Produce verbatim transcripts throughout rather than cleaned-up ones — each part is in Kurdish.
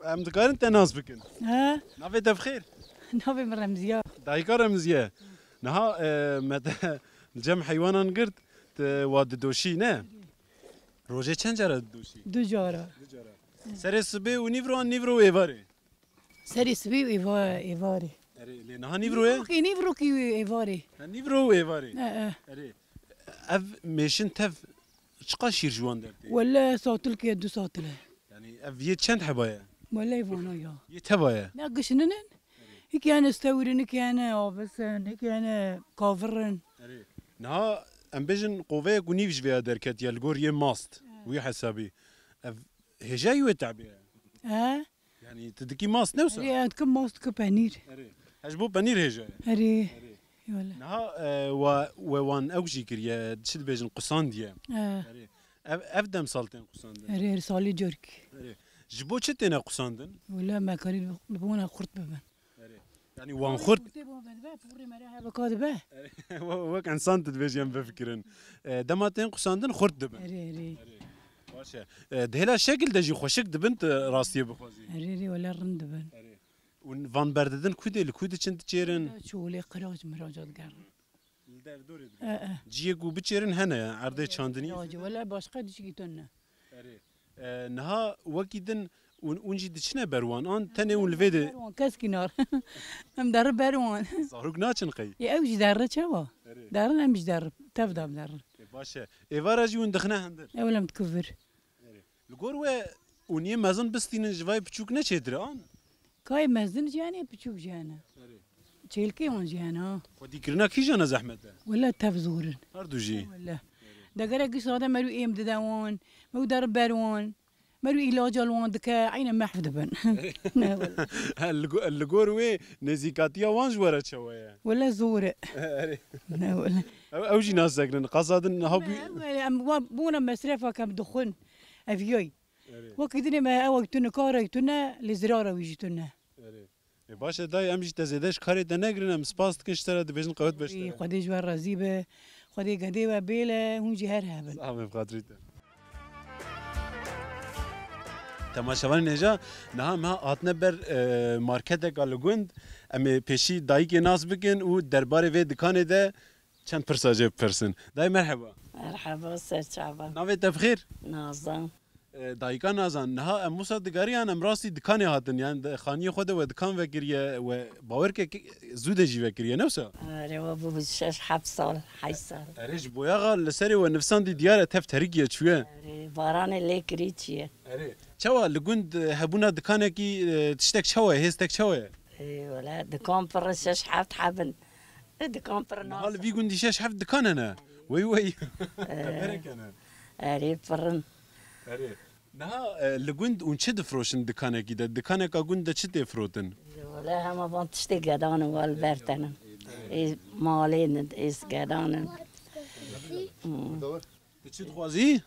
Em dikarin te nas bikin. He? Navê te bi xêr? Navê min Remziye. Dayika Remziye. Niha, e, me te cem heywanan girt, te wa didoşî, ne? Rojê çend cara didoşî? Du cara. Du cara. Serê sibê û nîvro an nîvro û êvarê? Serê sibê û êva-, êvarê. Erê, lê niha nîvro ye? Nîvrokî, nîvrokî êvarê. Ha, nîvro û êvarê. E, e. Erê. Ev mêşin tev çiqa şîr ji wan dertê? Wele satilkê du satile. Yani ev yê çend heba ye? Wele vana ya. Yê teva ye? Ne gişninin? Hikiyane stewrin, hikiyane avisin, hikiyane kavirin. Erê. Niha em bêjin qoveyek û nîv ji vê ya derketiye li gor yê mast. Wî hesabî. Ev hêjayî wê tebê ye? He? Yani tu dikî mast ne wisa? Erê, ez dikim mast, dikim penîr. Erê. He ji bo penîr hêja ye? Erê. Erê. Wele. Niha, e, we, we wan ew jî kiriye, çi dibêjin, qusandiye. He. Erê. Ev, ev demsal tên qusandin? Erê, her salî corkî. Erê. Ji bo çi têne qusandin? Wele me karî li bona xurt bibin. Erê. Yani wan xurt. Kurtê bo vedibe, pûrê mere heveka dibe. Erê. We-, wek ensan tu dibêjî em bifikirin. E, dema tên qusandin xurt dibin. Erê, erê. Erê. Baş e. E, di hêla şekil de jî xweşik dibin tu rastiyê bixwazî. Erê, erê, wele rind dibin. Erê. Û van berdidin ku dê, li ku diçin diçêrin? Çolê qirac miraca digerin. Li derdorê digerin. E, e. Ciyê ku biçêrin hene, erdê çandinî. Ya, wele başqa dişikî tune. Erê. E, niha wekî din ûn, ûn jî diçine ber wan, an tenê ûn li vê de? Ber wan, keskî nar. Em derri ber wan. Zarok naçin qey? Yê ew jî derri çawa? Erê. Derrin em jî derri. Tev da em derri. E, baş e. Êvara jî ûn dixine hindir? Ew lem dikivir. Erê. Li gor we ûn yê mezin bistînin ji vay piçûk ne çêtir e, an? Kayê mezin jî hene, piçûk jî hene. Erê. Çêlkê wan jî hene, ha. Xwedîkirina kîjan e zehmet e? Wele tev zor in. Her du jî. Wele. Degere giş sade merû êm dide wan, merû der ber wan, merû îlaca li wan dike, eyne mehv dibin. Ne wele. Ha, li go-, li gor wê nêzîkatiya wan ji we re çawa ye? Wele zor e. Erê. Ne wele. Ew, ew jî nasekinin. Qasa din niha bû- Em, em, em, wa-, bona mesrefa kem dixwin. Ev yoy. Erê. Wekî dinê me ew tune, karek tune, lê zirara wî jî tune. Erê. E, baş e dayê, em jî te zêde ji karê te negirin, em spas dikin ji te re, dibêjin qewet beş te re. Xwedê ji we razî be, Xwedê gedê we bêle, hûn jî her hebin. Sax be, bi xatirî te. Temaşevanên hêja, niha me hatine ber, e, marketeka li gund, em ê pêşî dayikê nas bikin û derbarê vê dikanê de çend pirsa jê bipirsin. Dayê merheba. Merheba, ser çava. Navê te bi xêr? Nazan. E, dayika Nazan, niha em wisa digeriyan, em rastî dikanê hatin, yani de, xaniyê xwe de we dikan vekiriye, we bawer ke, ke zû de jî vekiriye, ne wisa? Erê, we bû şeş heft sal, heyş sal. Erê, ji boyaxa li serê we nivsandî diyar e, tev terikiye çûye. Erê, baranê lê kirî çiye. Erê. Çawa li gund, e, hebûna dikanekî, e, tiştek çawa ye, hêstek çawa ye? Ê, wele, dikan pir in, şeş heft hebin. Ê, dikan pir in. Niha li vî gundî şeş heft dikan hene. Wey wey. Ee. Berek hene. Erê, pir in. Erê. Niha, e, li gund ûn çi difroşin dikanekî de? Dikaneka gund de çi tê firotin? Wele hema van tiştê gedan in, wal bertenin. Ê malê in, ê gedan in. Hmm. Tu çi dixwazî?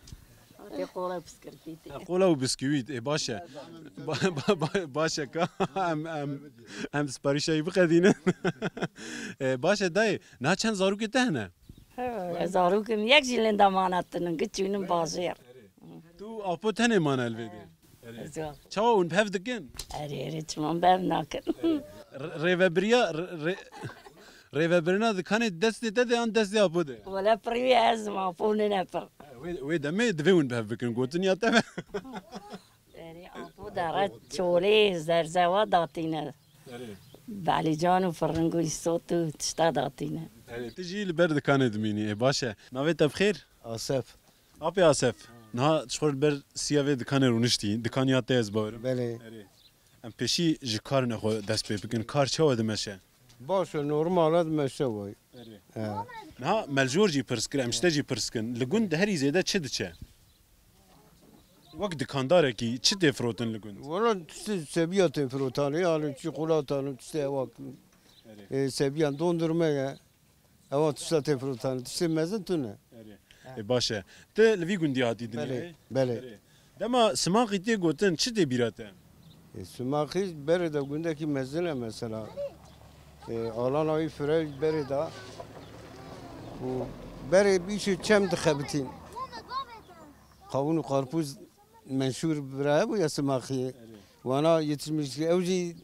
Tê qola û biskirtî tê. Ha, qola û bisküvît, ê, baş e. Ba-, ba-, ba-, baş e ka. Em, em, em siparîşa wî biqedînin. E, baş e dayê, niha çend zarokê te hene? He, zarokê min yek jî linda mana tinin, giçûnin bajêr. Tu apo tenê mane li vê de? Erê. Zor. Çawa hûn bi hev dikin? Erê, erê, çima bi hev nakin? Erê. Re-, rêvebiriya, re-, re-, rêvebirina dikanê destê te de yan destê apo de? Wele pirî wî ez ma apo nine pir. Wê, wê demê divê hûn bi hev bikin, gotin ya te be. Erê, apo dere çolê zerzewa datîne. Erê. Belîcan û firing û îsot û tişta datîne. Erê, tu jî li ber dikanê dimînî, ê baş e. Navê te bi xêr? Asef. Apê Asef, niha ji xwe li ber siya vê dikanê rûniştî, dikan ya te ez bawerim. Belê. Erê. Em pêşî ji karine xwe dest pê bikin. Kar çawa dimeşe? Baş e, normal e, dimeşe way. Erê. He. Niha me li jor jî pirs kir, em ji te jî pirs kin. Li gund herî zêde çi diçe? Wek dikandarekî çi tê firotin li gund? Wala tiştê sebiya tê firotanê, yani çikolata, tiştê ewa. Erê. E, sebiyan dondurma ye. Ewa tişta tê firotan, tiştê mezin tune. Erê. E, baş e. Tu li vî gundî hatî dinyayê? Belê, belê. Erê. Dema simaxî tê gotin, çi tê bîra te? E, simaxî berê de gundekî mezin e mesela. E, alana wî fire berê de. Û berê bîşê çem dixebitîn. Qawûn û qarpûz menşûr bira hebû ya simaxiyê. Erê. Wana yetişmiş, ew jî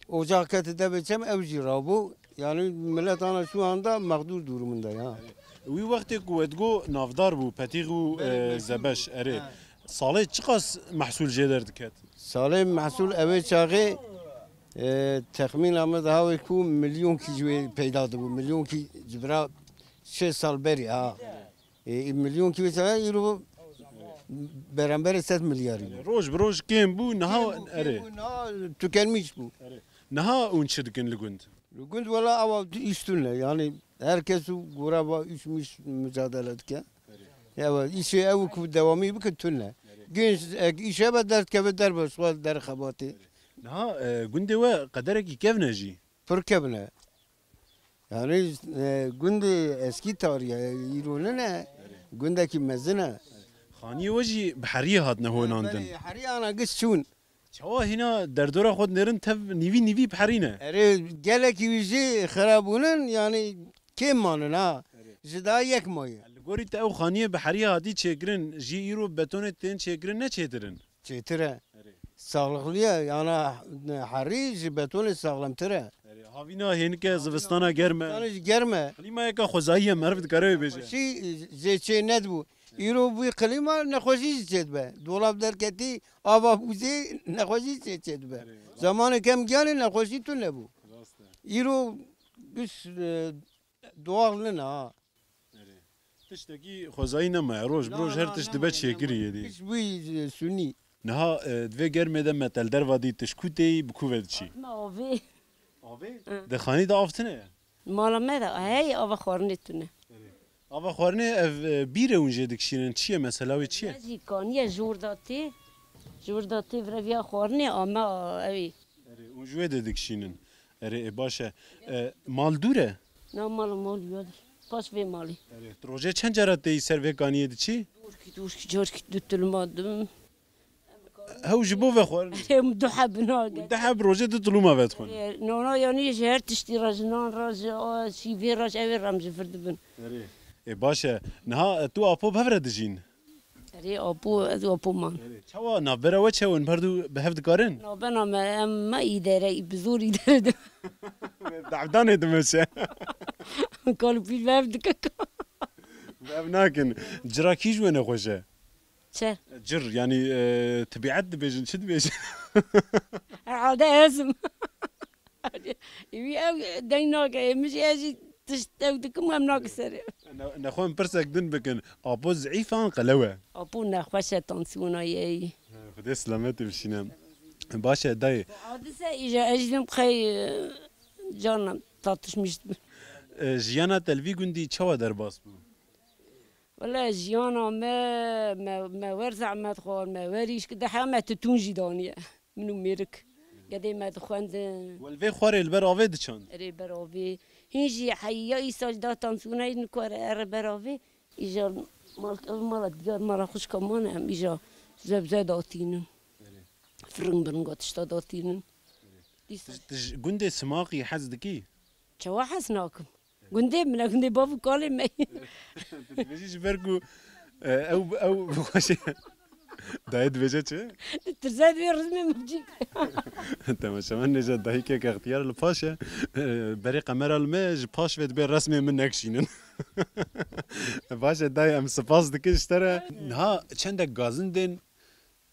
ocak kete devê çem, ew jî rabû. Yani millet ana şu anda mağdur durumunda ya. Wî wextê ku we digo navdar bû, petîx û, Belê, e, meşhur zebeş, bû. Erê. Ha. Salê çiqas mehsûl jê derdiket? Salê mehsûl ew ê çaxê, e, texmîna me diha wê ku milyonkî ji wê peyda dibû. Milyonkî ji bira şêst sal berî ha. E, milyonkî wê çaxê îro beramberê sed milyarî bû. Roj bi roj kêm bû, niha Kêm bû, kêm erê. Bû, niha tükenmiş bû. Erê. Niha hûn çi dikin li gund? Li gund wela ewa îş tune. Yani herkes û gora va iş miş mücadele dike. Ewa işê ew ku dewamî bike tune. Genç ek îş hebe derdkeve derbe, şwa der xebatê. Niha, e, gundê we qederekî kevn e jî? Pir kevn e. Yani, e, gundê eskî tarî ye, îro nine. Gundekî mezin e. Xaniyê we jî bi heriyê hatine honandin. Belê, heriyana giş çûn. Çawa hîna derdora xwe dinêrin tev nîvî nîvî bi herî ne? Erê, gelekî wî jî xirabûnin, yani kêm manin ha. Erê. Ji daha yek maye. Li gorî te ew xaniyê bi herî hatî çêkirin, jî îro betonê tên çêkirin ne çêtir in? Çêtir e. Erê. Saxlıqlı ye, yana herî ji betonê saxlemtir e. Erê, havîna hênike zivistana germ e. Zivistana jî germ e. Klîmayeke xwezayî ye, meriv dikare wê bêje. Xweşî jê çê nedibû. Îro bûyî klîma nexweşî jî çêdibe. Dolab derketî, ava bûzê nexweşî çê çêdibe. Erê. Zamanê kem giyanê nexweşî tune bû. Rast e. Îro giş, e, doğal nina ha. Erê. Tiştekî xwezayî nemaye. Roj bi roj her tişt dibe çêkirî yê dî. Giş bûyî, e, sunî. Niha, e, di vê germê de me te li derva dî, tu ji ku têyî, bi ku ve diçî? Me avê. Avê? Hı. Di xanî de av tune ye? Mala me de heye, ava xwarinê tune. Ava xwarinê ev, e, bîr e hûn jê dikişînin. Çi ye mesela wê, çi ye? Jî kaniye jor da tê. Jor da tê vire viya xwarinê ame a, ew ê. Erê, hûn ji wê de dikişînin. Erê, ê, baş e. E, mal dûr e? Na mal mal ya. Paş vê malê. Erê, tu rojê çend cara têyî ser vê kaniyê diçî? Dorkî, dorkî, carkî du tilma dim. Hew ji bo vexwarin. Em du heb nagin. Du heb rojê du tilûma vedixwin. Ê, nana yanî ji her tiştî re, ji nan re, ji, a, şîvê re, ji ewê re em ji vir dibin. Erê. Ê, baş e. Niha, e, tu apo bi hev re dijîn? Erê, apo, ez û apo man. Erê. Çawa navbera we çi ye, hûn bi herdu bi hev dikarin? Navbena me, em me îdere, bi zor îdere de. Dewdanê dimeşe. Kalopîl bi hev dike. Bi hev nakin. Cira kî ji we nexweş e? Çi? Cir, yanî, e, tebîet dibêjin, çi dibêjin? Herhalde ez im. Wî ew deng nake, ê min jî ez jî tişt ew dikim, em nake serê. Ne, nexwe em pirsek din bikin. Apo zîf e an qelew e? Apo nexweş e, tansiyona yê. He, Xwedê silametê bişîne. Baş e dayê. Hadise îja ez jî vim xey, e, cana tartışmış. E, jiyana te li vî gundî çawa derbas bû? Wele jiyana me, me, me wer zehmet xwar, me wer îş kir, di heya me titûn jî daniye. Min û mêrik. Gedê me dixwendin. We li vê xwarê li ber avê diçand? Erê ber avê. Hîn jî heya îsal da tansiyonayê nikare ere ber avê. Îja mal, ev mala diyar, mala xwişka man em îja zebze datînin. Erê. Firing biringa tişta datînin. Dîsa. Tu, tu ji gundê Simaqî hez dikî? Çawa hez nakim? Gundê min e, gundê bav û kalê me. Tu dibêjî ji ber ku, e, ew, ew bi xweşê. Dayê dibêje çi? Tirse divê rizmê min bicîk. Temaşevan nêja dayikek extiyar li paş e. E, berê qemera li me ji paş ve dibê resmê min nekişînin. Baş e dayê, em spas dikin ji te re. Niha çendek gazin dên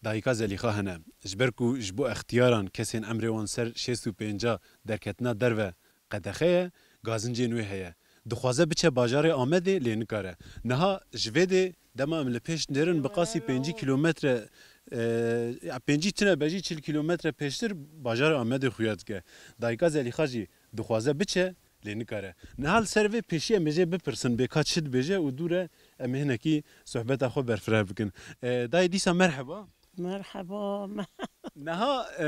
dayika Zelîxa hene. Ji ber ku ji bo extiyaran kesên emrê wan ser şêst û pênca derketina derve qedexe ye, gazincên wê heye. Dixwaze biçe bajarê Amedê lê nikare. Niha ji vê dê dema em li pêş nêrin bi qasî pêncî kîlometre, e, ya pêncî tune bejî çil kîlometre pêştir bajarê Amedê xuya dike. Dayika Zelîxa jî dixwaze biçe lê nikare. Niha li ser vê pêşiya em ê jê bipirsin bê ka çi dibêje û dû re em ê hinekî sohbeta xwe berfireh bikin. E, dayê dîsa merheba. Merheba. Niha, e,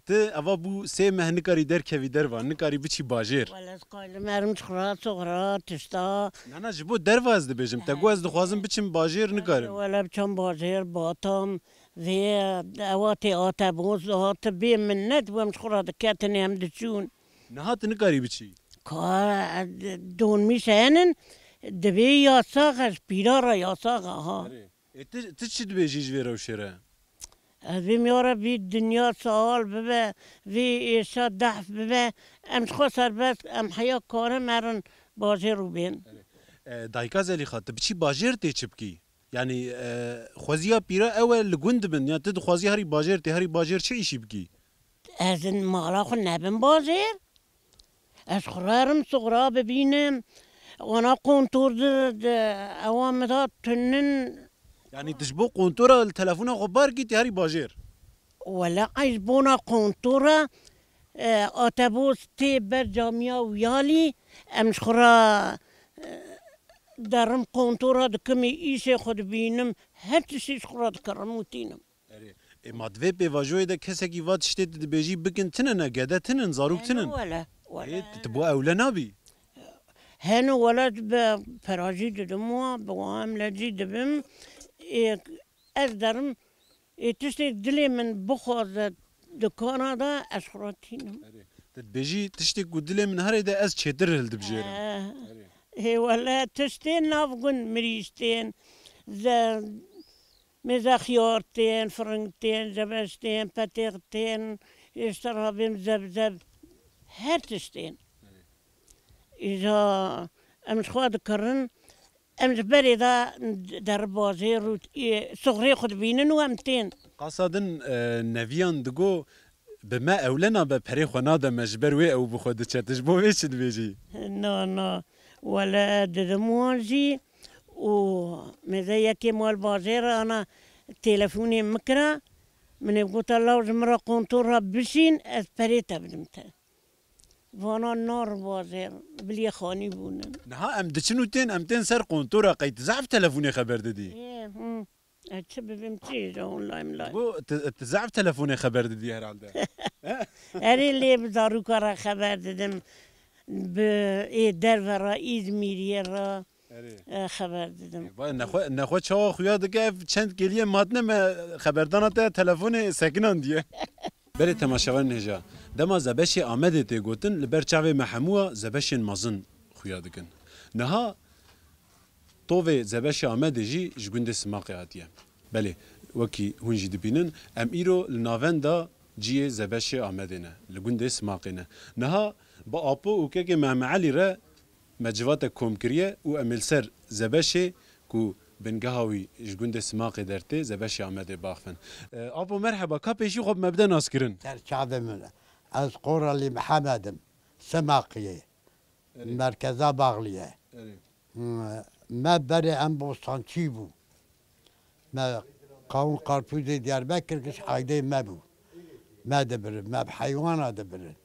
tu eva bû sê meh nikarî derkevî derva, nikarî biçî bajêr. Wele ez qaylim erim ji xwe re, soxra, tişta. Na, na, ji bo derva ez dibêjim. Te got ez dixwazim biçim bajêr, nikarim. Wele biçam bajêr, batam, vê ewa tê ate boz, hate bê min nedibû, em ji xwe re diketin, em diçûn. Niha tu nikarî biçî? Ka, donmiş henin, dibê yasax e, ji pîra re yasax e, ha. Erê. E, tu, tu çi dibêjî ji vê rewşê re? Ez bêm ya Rebî dinya sahal bibe, vê êşa dehf bibe, em ji xwe serbest, em heya karin merin bajêr û bên. E, dayika Zelîxa, tu biçî bajêr tê çi bikî? Yanî, e, xweziya pîra ew e li gund bin, ya tu dixwazî herî bajêr tê, herî bajêr çi îşî bikî? Ez in mala xwe nebim bajêr. Ez xwe re herim suxra bibînim. Wana kontor di, di, ewa min da tunin. Yanî tu ji bo kontora li telefona xwe bar kî tê herî bajêr? Wele ez bona kontora, e, otobus tê ber camiya Wiyalî, em ji xwe re, e, derim kontora dikim, îşê xwe dibînim, her tiştî ji xwe re dikerim û tînim. Erê. Ê, ma di vê pêvajoyê de kesekî va tiştê tu dibêjî bikin tine ne, gede tinin, zarok tinin? Hene wele, wele. Ê, tu, tu bo ewle nabî? Hene wele, bi pera jî didim wa, bi wa em le jî dibim. Ê, ez derim, ê, tiştê dilê min bixwaze dikana de ez xwe re tînim. Erê. Tu dibêjî tiştê ku dilê min herê de ez çêtir hildibijêrim. He. Erê. Ê, wele tiştê nav gund mirîştên, ze-, Mêze xiyar tên, firing tên, zebeş tên, petêx tên, êşter rabêm zeb zeb, her tişt tên. Îja em ji xwe dikirin, em ji berê de deribazê rût, ê, soxrê xwe dibînin û em tên. Qasa din, e, neviyan digo, bi me ewle nabe, perê xwe nade me, ji ber wê ew bi xwe diçe. Tu ji bo vê çi dibêjî? Na, na. Wele didim wan jî û mêze yekê mal bajêr ana telefonê min kira. Min ê gota, law ji min re kontor re bişîn, ez perê te bidim te. Vana nar bajêr, biliyê xanî bûnin. Niha em diçin û tên, em tên ser kontora, qey tu zehf telefonê xeber didî? Ê, hı. Ez çi bibim, çi ji online live? Bu, tu, tu zehf telefonê xeber didî herhalde. Erê, lê bi zarûka re xeber didim. Bi ê derve re, Îzmîriyê re, Erê. E, xeber didim. Vay, nexwe, nexwe çawa xuya dike, ev çend kêliyê matine me xeberdana te telefonê sekinandiye. Belê temaşevanên hêja, dema Zebeşê Amedê tê gotin, li ber çavê me hemûya Zebeşên mezin xuya dikin. Niha tovê Zebeşê Amedê jî ji gundê Simaqê hatiye. Belê, wekî hûn jî dibînin, em îro li navenda ciyê Zebeşê Amedê ne, li gundê Simaqê ne. Niha bi Apo û kekê Mehme Elî re me civatek kom kiriye û em ê li ser Zebeşê ku bingeha wî ji gundê Simaqê dertê, Zebeşê Amedê baxivin. E, Apo merheba, ka pêşî xwe bi me bide naskirin. Ser çavê min. Ez Qoralî Mihemed im, Simaqiyê. Erê. Merkeza Baxlî ye. Erê. Hmm, me berê em bostançî bû. Me qawûn qarpûzê Diyarbekir giş aydê me bû. Me dibirin, me bi heywana dibirin.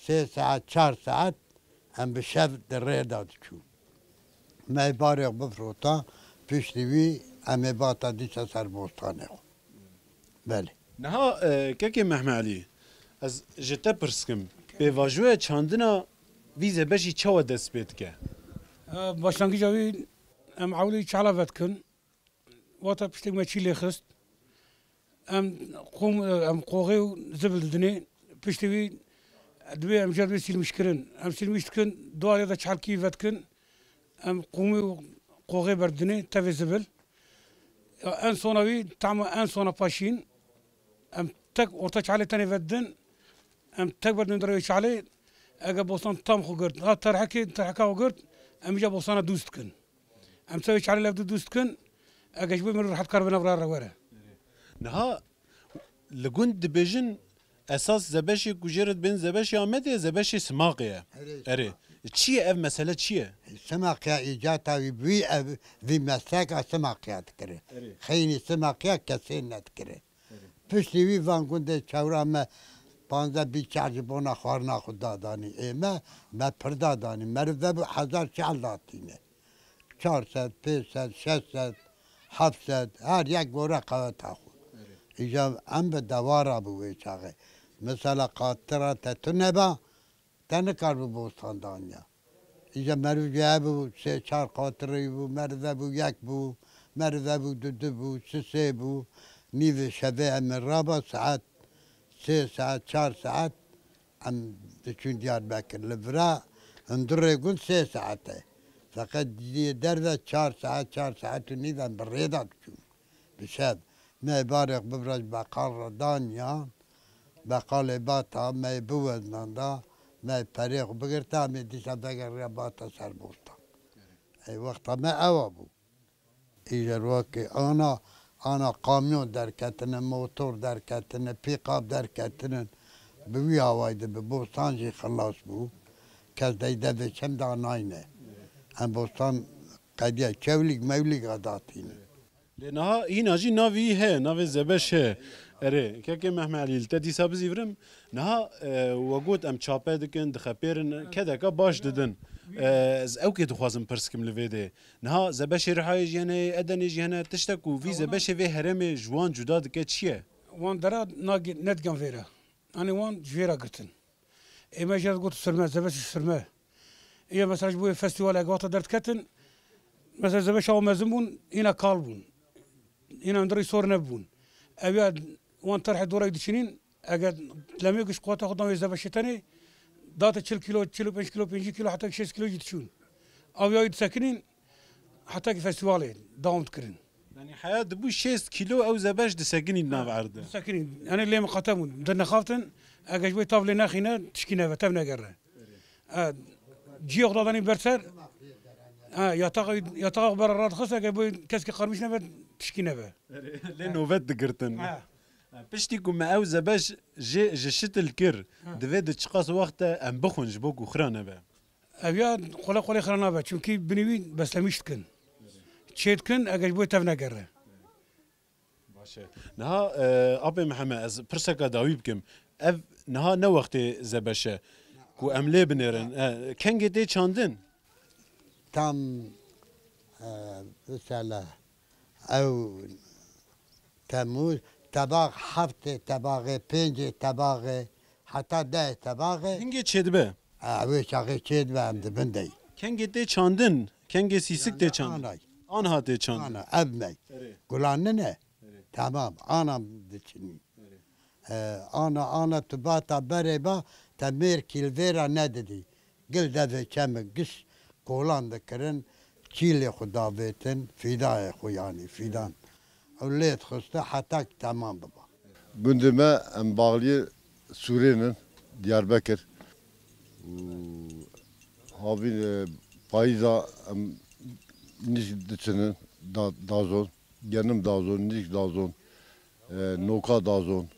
Sê saet, çar saet em bi şev di rê de diçûn. Me ê barê xwe bifirota, piştî wî em ê bata dîsa ser bostanê xwe. Belê. Niha, e, kekê Mehme Elî, ez ji te pirs kim. Pêvajoya çandina vî zebeşî çawa dest pê dike? E, başlangîca wî em ewlî çala vedikin. Wata piştî me çî lê xist. Em qûm, em qoxê û zibil didinê. Piştî wî divê em jê re divê sîlmîş kirin. Em sîlmîş dikin, duwarê de çelkî vedikin. Em qûmî û qoxê berdinê tevê zibil. Ya en sona wî, tama en sona paşîn. Em tek orta çalê tenê vedin. Em tek berdin derê çalê. Ege bostan tam xwe girt, ha terhekê, terheka xwe girt, em îca bostana dûst dikin. Em tevê çalê lev dûst dikin. Ege ji bo min rehet kar bina vira re were. Niha li gund dibêjin esas zebeşê ku jê re dibên zebeşê Amedê ye, zebeşê Simaqê ye. Erê. Erê. Çi ye ev mesele, çi ye? Simaqiya îcata wî bûyî ev, vî mesleka Simaqiya dikiri. Erê. Xeynî Simaqiya kesên nedikiri. Erê. Piştî wî van gundê çewra me panzdeh bîst çar ji bona xwarina xwe dadanî. Ê me, me pir dadanî. Meriv vebû hezar çal datîne. Çar sed, pênc sed, şeş sed, heft sed, her yek gore qeweta xwe. Erê. Îja em bi dewara bû wê çaxê. Mesela qatira te tune ba, te nikaribû bostan danya. Îja meriv jî hebû, sê çar qatirî bû, meriv hebû yek bû, meriv hebû du du bû, sisê bû. Nîvê şevê em ê raba saet sê saet, çar saet em diçûn Diyarbekir. Li vira hundirê gund sê saet e. Feqet diyê derve çar saet, çar saet û nîv em bi rê de diçûn. Bi şev. Me barê xwe bibira ji beqal re daniyan, beqalê bata me yê biweznan da, me yê perê xwe bigirta, em ê dîsa vegeriya bata ser bostan. Ey wexta me ewa bû. Îcar wekî ana, ana kamyon derketine, motor derketine, pîkap derketine. Bi wî awayî de bi bostan jî xilas bû. Kes dey devê çem da nayne. Em bostan qediya çewlîk mewlîk adatîne. Lê niha hîna jî navî heye, navê Zebeş heye. Erê, kekê Mehmet Elî, li te dîsa bizîvirim. Niha, e, we got em çape dikin, dixepêrin, kedeka baş didin. E, ez ewkê dixwazim pirs kim li vê de. Niha Zebeşê Rihayê jî hene, Edenê jî hene, tiştek ku vî Zebeşê vê herêmê ji wan cuda dike çi ye? Wan dera nagi-, nedigan vê re. Yanî wan ji vê re girtin. Ê me jê re got sirme, Zebeş sirme. Ê mesela ji bo yê festîvalê gavata derdiketin, mesela Zebeşa wan mezin bûn, hîna kal bûn. Hîna hundirî sor nebûn. Ew ya wan terhê dorayî diçînîn, eger lemê giş quweta xwe dan wê Zebeşê tenê, date çil kilo, çil û pênc kilo, pêncî kilo, heta şêst kilo jî diçûn. Ew ya wî disekinîn, heta ki festîvalê dewam dikirin. Yanî heya dibû şêst kîlo ew Zebeş disekinî di nav erdê. Disekinî. Yanî lê miqate bûn. Di nexaftin, eger ji bo tav lê nexîne, tişkî neve, tev negere. E, ciyê xwe dadanî ber ser, e, yataxa, yataxa xwe bera radixist, eger bo keskî qarmîş nebe, tişkî nebe. Lê nobet digirtin. E. Piştî ku me ew Zebeş jê, ji şitil kir, Ha. divê di çiqas wexte em bixwin ji bo ku xira nebe? Ev ya qole qolê xira nabe. Çimkî binî wî beslemîş dikin. Çê dikin, eger ji bo tev negere. Baş e. Niha, e, apê Mihemed, ez pirseka dawî bikim. Ev niha ne wextê Zebeş e ku em lê binêrin. E, kengê tê çandin? Tam, e, mesela ew Temmûz, tebax heftê tebaxê, pêncê tebaxê, heta dehê tebaxê. Hingê çêdibe? E, wê çaxê çêdibe, em di bin de yî. Kengê tê çandin? Kengê sîsik tê çandin? Anay. Anha tê çandin? Ana, ev me. Erê. Gulan nine? Erê. Tamam, ana diçinî. Erê. E, ana, ana tu bata berê ba, te mêrkî li vê re nedidî. Gil devê çemê giş kolan dikirin, çîlê xwe davêtin, fîdayê xwe yanî fîdan. Ew lê dixiste heta ki temam biba. Gundê me em baxliyê Sûrê nin, Diyarbekir. Û havîn, e, payîza em nîsk diçinin, da-, dazon, genim dazon, nîsk dazon, e, noka dazon.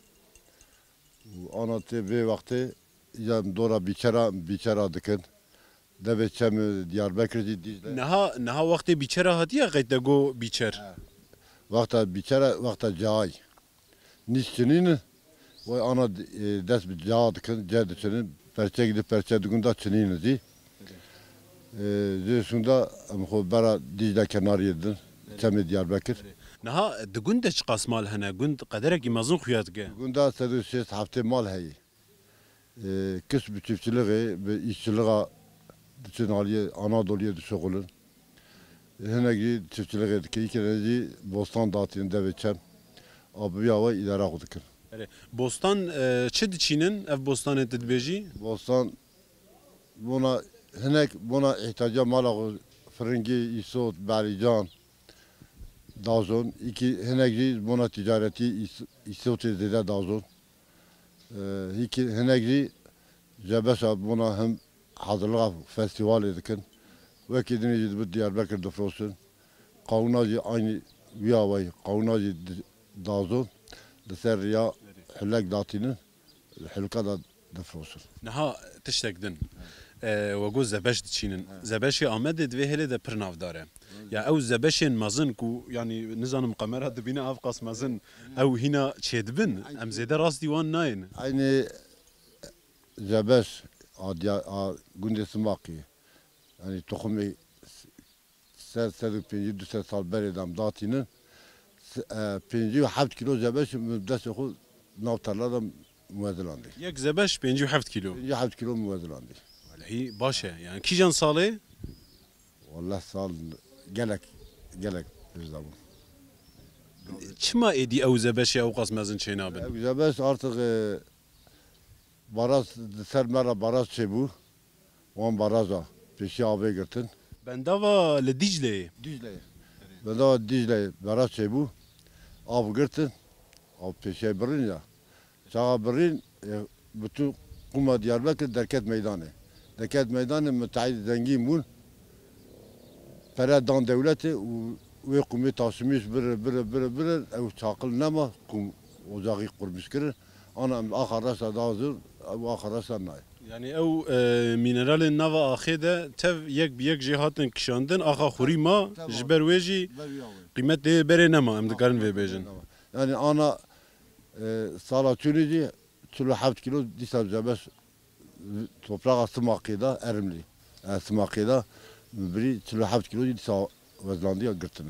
Û ana tê vê wextê ya dora bîçera, bîçera dikin. Devê çem Diyarbekir jî Dîcle. Niha, niha wextê bîçera hatiye qeyde go bîçer? He. Wexta bîçera, wexta cayî. Nîş çinîn, vay ana, e, dest bi ca dikin, ce diçinin, perçek di perçe di gunda çinîn jî. E, jê şunda em xwe bera Dîcle kenariyê din, çemê Diyarbekir. Niha di gund de çiqas mal hene? Gund qederekî mezin xuya dike. Di gunda sed û şêst heftê mal heye. E, kişt bi çiftçilixê, bi îşçilixa diçin aliyê Anadoliyê dişuxulin. Hinek jî çiftçilixê dike, îkine jî bostan datîn devê çem. A bi vî awayî îdara xwe dikin. Erê, bostan, e, çi diçînin? Ev bostanê tu dibêjî? Bostan bona hinek bona îhtiyaca mala xwe, firingî, îsot, berîcan dazon. Îkî hinek jî bona ticaretî îs-, îsotê zêde dazon. E, hîkî hinek jî Zebeşa bona him hazirliğa festîvalê dikin. Wekî dinê jî dibi Diyarbekir difroşin. Qawuna jî aynî wî awayî, qawuna jî di-, dazon, li ser riya hulek datînin, li hulka da difroşin. Niha tiştek din. E, we got Zebeş diçînin. He. Zebeşê Amedê di vê hêlê de pir navdar e. Ya ew Zebeşên mezin ku, yanî nizanim kamera dibîne ev qas mezin, ew hîna çêdibin? Em zêde rastî wan nayên. Eynî Zebeş a diya-, a gundê Simaqî. Yanî toxumê s-, sed, sed û pêncî, du sed sal berê de em datînin. S-, e, pêncî û heft kîlo zebeş min destê xwe nav tarla de muwezilandê. Yek zebeş pêncî û heft kîlo. Pêncî û heft kîlo muwezilandê. Welehî baş e. Yani kîjan salê? Wallah sal gelek, gelek pêş de bû. Çima êdî ew zebeşê ew qas mezin çênabin? Ew zebeş artık, e, baraz di ser me re baraz çêbû. Wan baraza pêşiya avê girtin. Bendava li Dîcleyê. Dîcleyê. Bendava Dîcleyê baraj çêbû. Av girtin, av pêşey birîn ya. Çaxa birîn, e, bütün qûma Diyarbekir derket meydanê. Derket meydanê, müteahhit zengîn bûn. Pere dan dewletê û wê qûmê taşimîş birir, birir, birir, birir. Ew çaqil nema, qûm ocaxî qurmîş kirin. Ana em axa resa da zor, ew axa resa nayê. Yani ew, e, mineralên nava axê de tev yek bi yek jê hatin kişandin, axa xurî ma, Tev ji ber wê jî Ber ya wê. Qîmet lê berê nema, em dikarin vê bêjin. Yani ana, e, sala çûnê jî çil û heft kilo dîsa zebeş toprağa Simaqê de, Erimlî. E, Simaqê de birî çil û heft kilo dîsa wezlandiya girtin.